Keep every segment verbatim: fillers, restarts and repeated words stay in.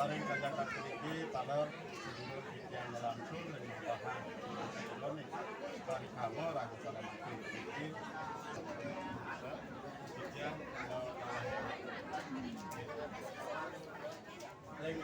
Paring kajang kaki niki, taler sedulur titiang ngelangkung ring bahan kula niki. Bari kama raga salam niki. Titiang, eh, ring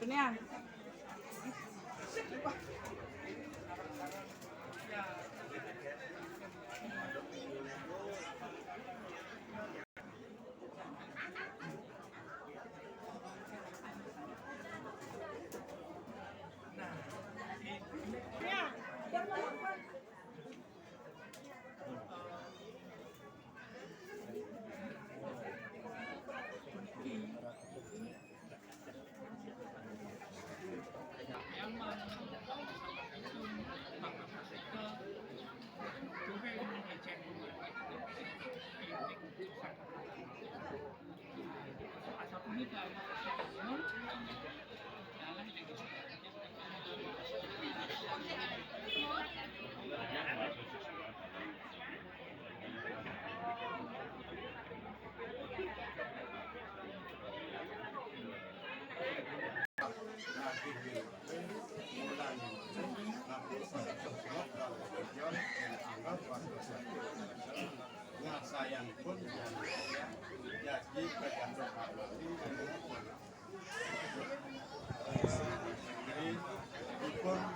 Tunian.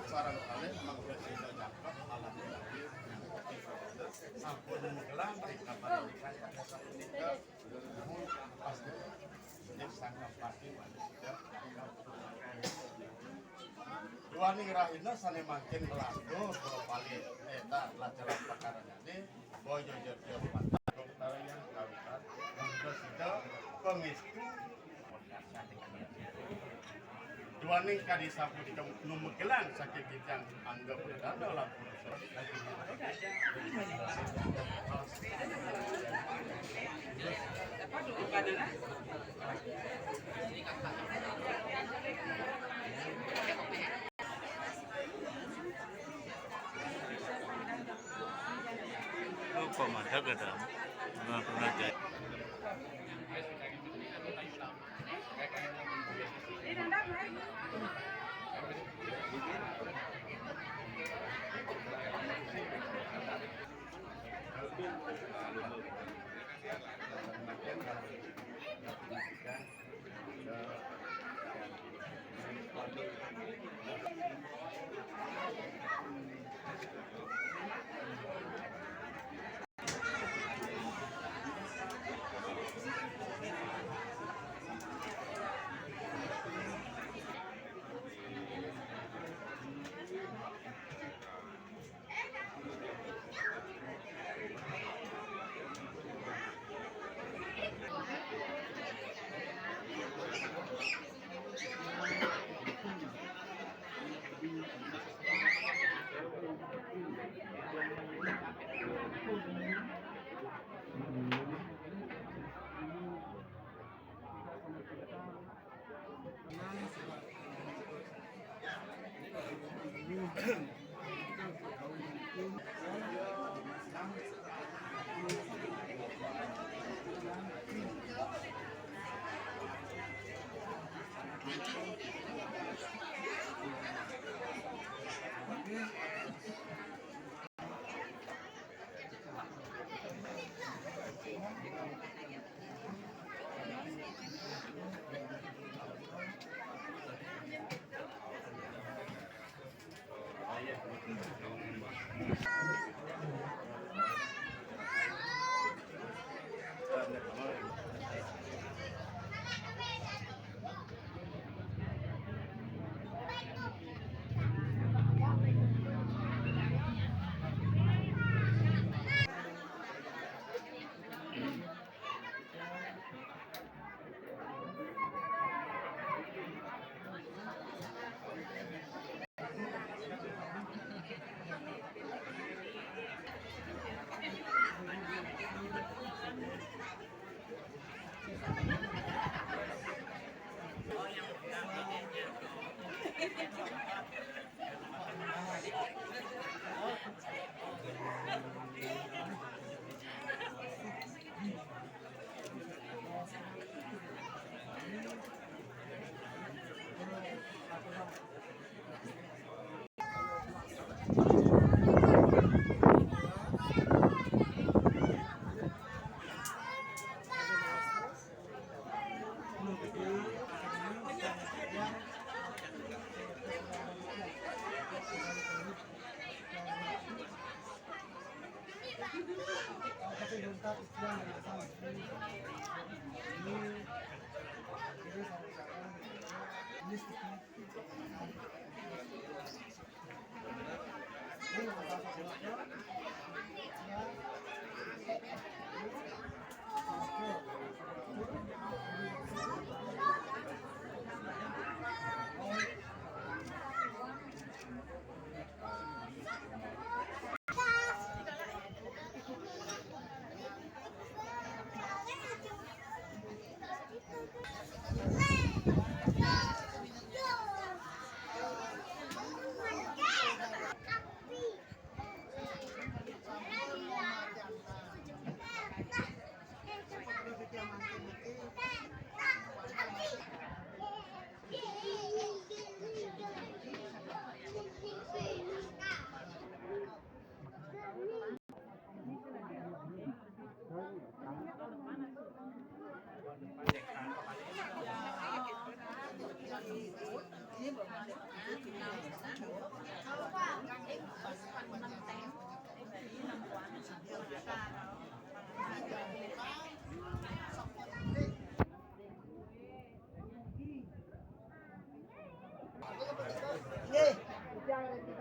Sareng kalih mangda sida nyangkep alat tadi. Sampun gelang ring kapan nika. Duaning rahina sane mangkin nglangkung, Bapa Pali, neta lajaran pakaranyane, boya jejeh patah, kawitan, mangda sida pangestu. Duaning kadi sapunika numekelang saking titiang angga pradana lan purusa. Oh, kok mantap ya, Tam? Nah, pernah jadi.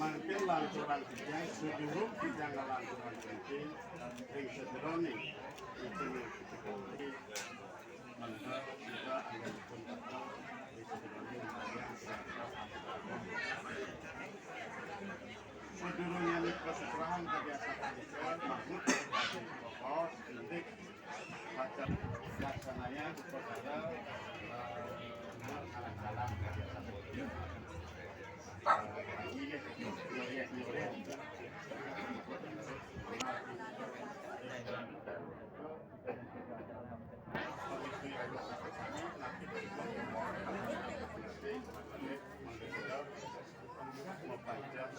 Mangkin lanturang titiang, sadurung titiang lanturang titiang, ring sajeroning itu mengikuti mangga kita anggenipun teka ring sajeroning titiang. Sadurungnya kasusahan tadi asa punika, mahmud tadi pokok, indik Macam biasanya upacara, eh, anak-anak biasa. Ini nyore-nyore. Mapanjang.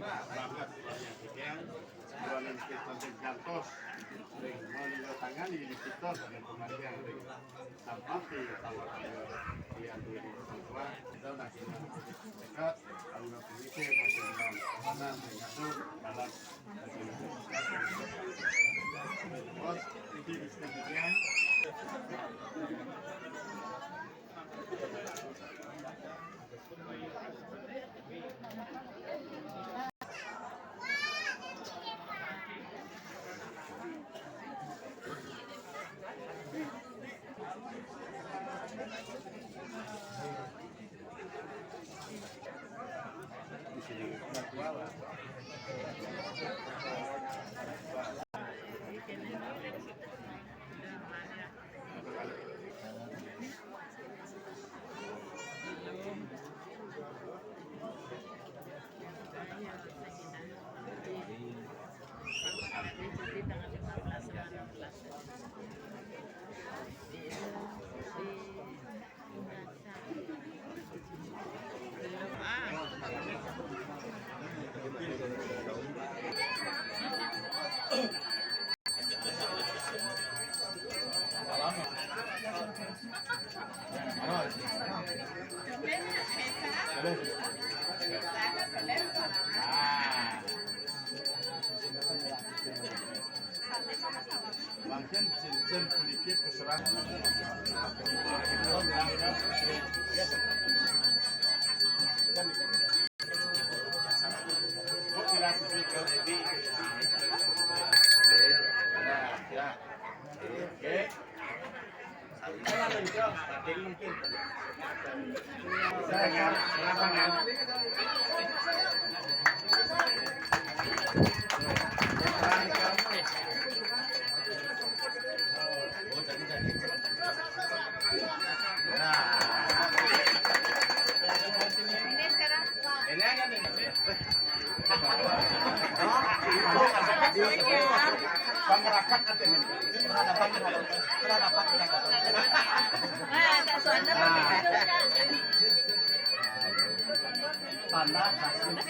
Banget, banyak sekian. Buanan kita gantos. Menandatangani di kita sebagai pembagian dari sampai sama kalian di semua. Kita nak kena dekat, kalau nak pergi ke, macam mana, mana, dalam. Bos, ini di sekian. Mangkin cincin puniki kaserah. Tanda kasih.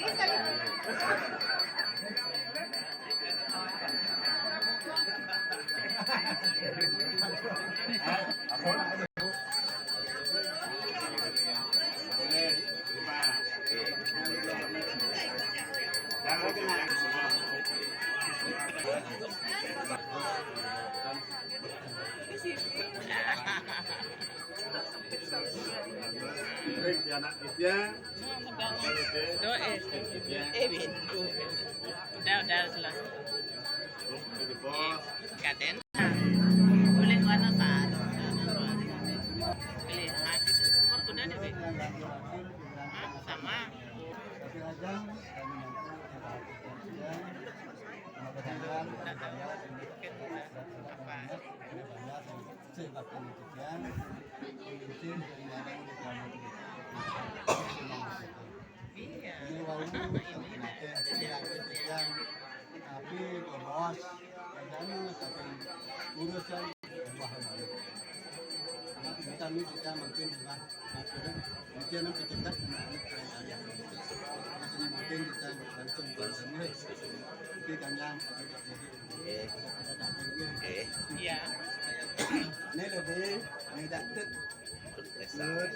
Ring ti anak kita. Doa. Eh, bintu. Udah, udah selesai. Kaden. Boleh warna satu. Kelihatan. Umur kuda nih, Beb. Hah? Sama. Apa? Iya. Tapi bos, kadang tapi urusan wah. Kita ni kita mungkin juga. Mungkin nanti cepat, mungkin kita langsung. Tapi kanyang, Oke. Iya. Ini lebih, ini tak tet. Terus,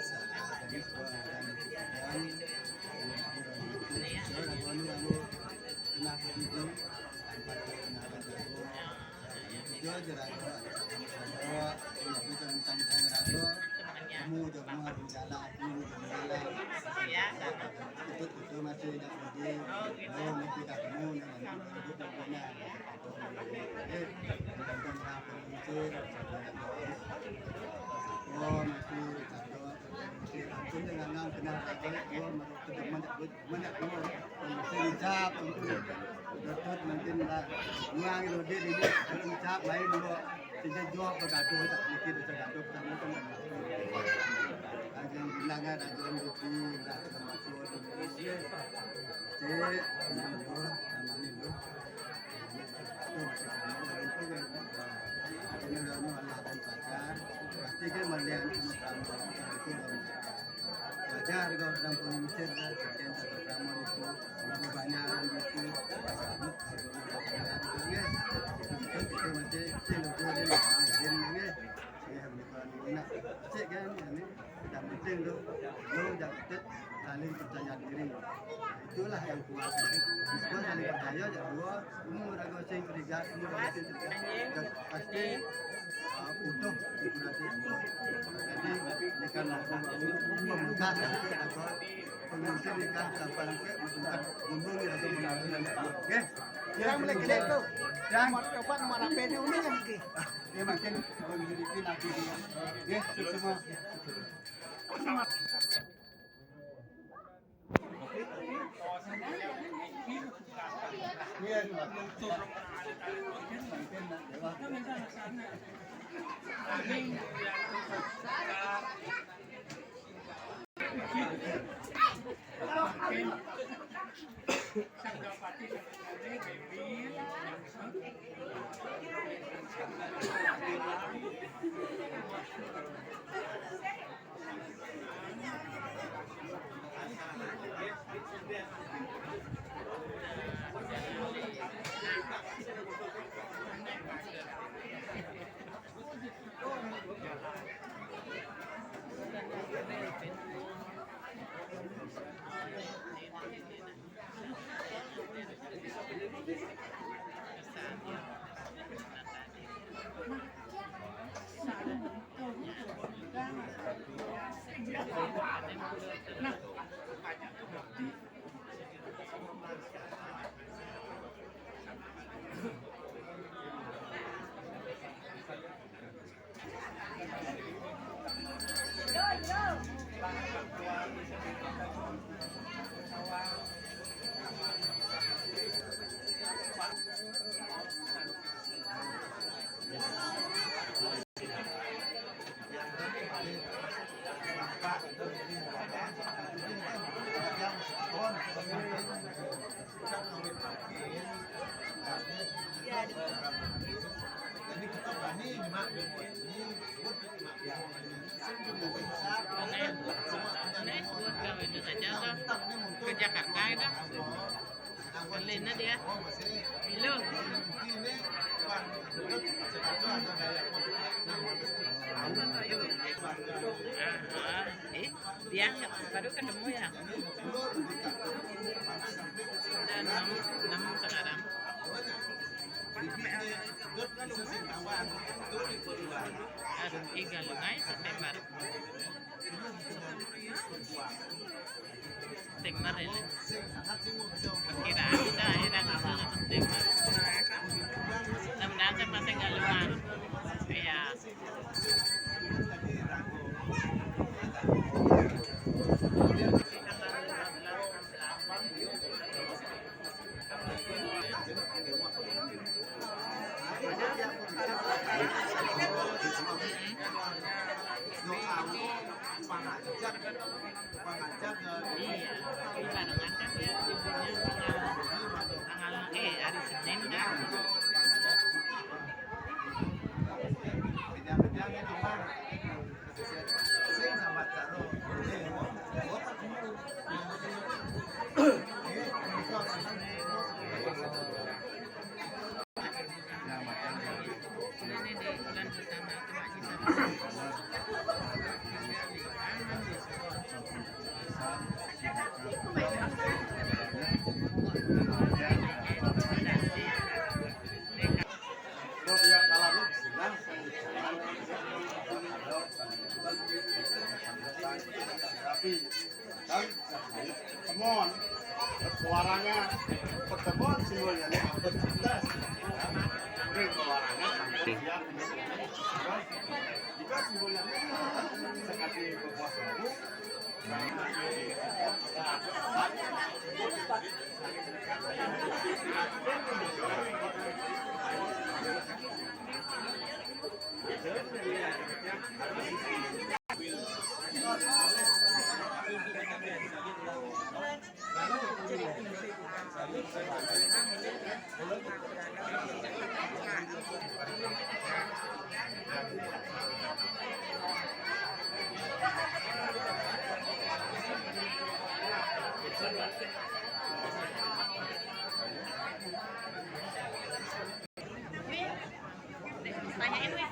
Sincap, mungkin lah. Nuang lodi ini, belum cap lain dulu. Sejak jua bergaduh, tak mungkin bisa gaduh sama kan. Ada yang bilang kan, ada yang bikin, ada yang masuk, ada yang bikin. Cik, ini dulu, sama ini dulu. Itu masih sama, ada yang pegang. Ini udah mau Allah dan pacar. Pasti kan melihat sama kamu. Itu udah Wajar kau orang pemimpin lah, bagian satu drama itu, lebih banyak orang itu, sabut, sabut, banyak orang itu, nggih. Itu kita masih kecil, itu dia nak main, nggih. Iya, bukan nak kecil kan, ini yang penting tu, lo jangan kecil, saling percaya diri. Itulah yang kuat. Meskipun saling percaya, ya dua, umur aku sing curiga, umur aku sing curiga. Dan pasti Ah, utuh, figurasi utuh. Jadi, ini kan lagu pemungkas, lagu pengisi nikah sampai sampai masyarakat gunung ya, lagu pengisi. Oke. Ya, Yang boleh kita itu. Dan Nomor coba nomor H P ini unik kan, Ki? Ya, makin memiliki lagi dia. Ya, semua. Ini, ini buat kawin saja toh. Ke Jakarta itu. Kali ini dia. Halo. Aha. Eh, dia baru ketemu ya? Udah enam, enam sekarang. Aduh, iga lungai, September. September ini. Perkiraan kita akhir Agustus atau September. Mudah-mudahan saya masih nggak luar. Iya. Iya, barengan kan ya, liburnya tanggal, tanggal, eh, hari Senin kan. Tapi kan, temon, suaranya, pertemuan semuanya ini apa cerita? Ini suaranya sampai siang, juga semuanya ini sekali berpuasa bu. Tanyain, Win.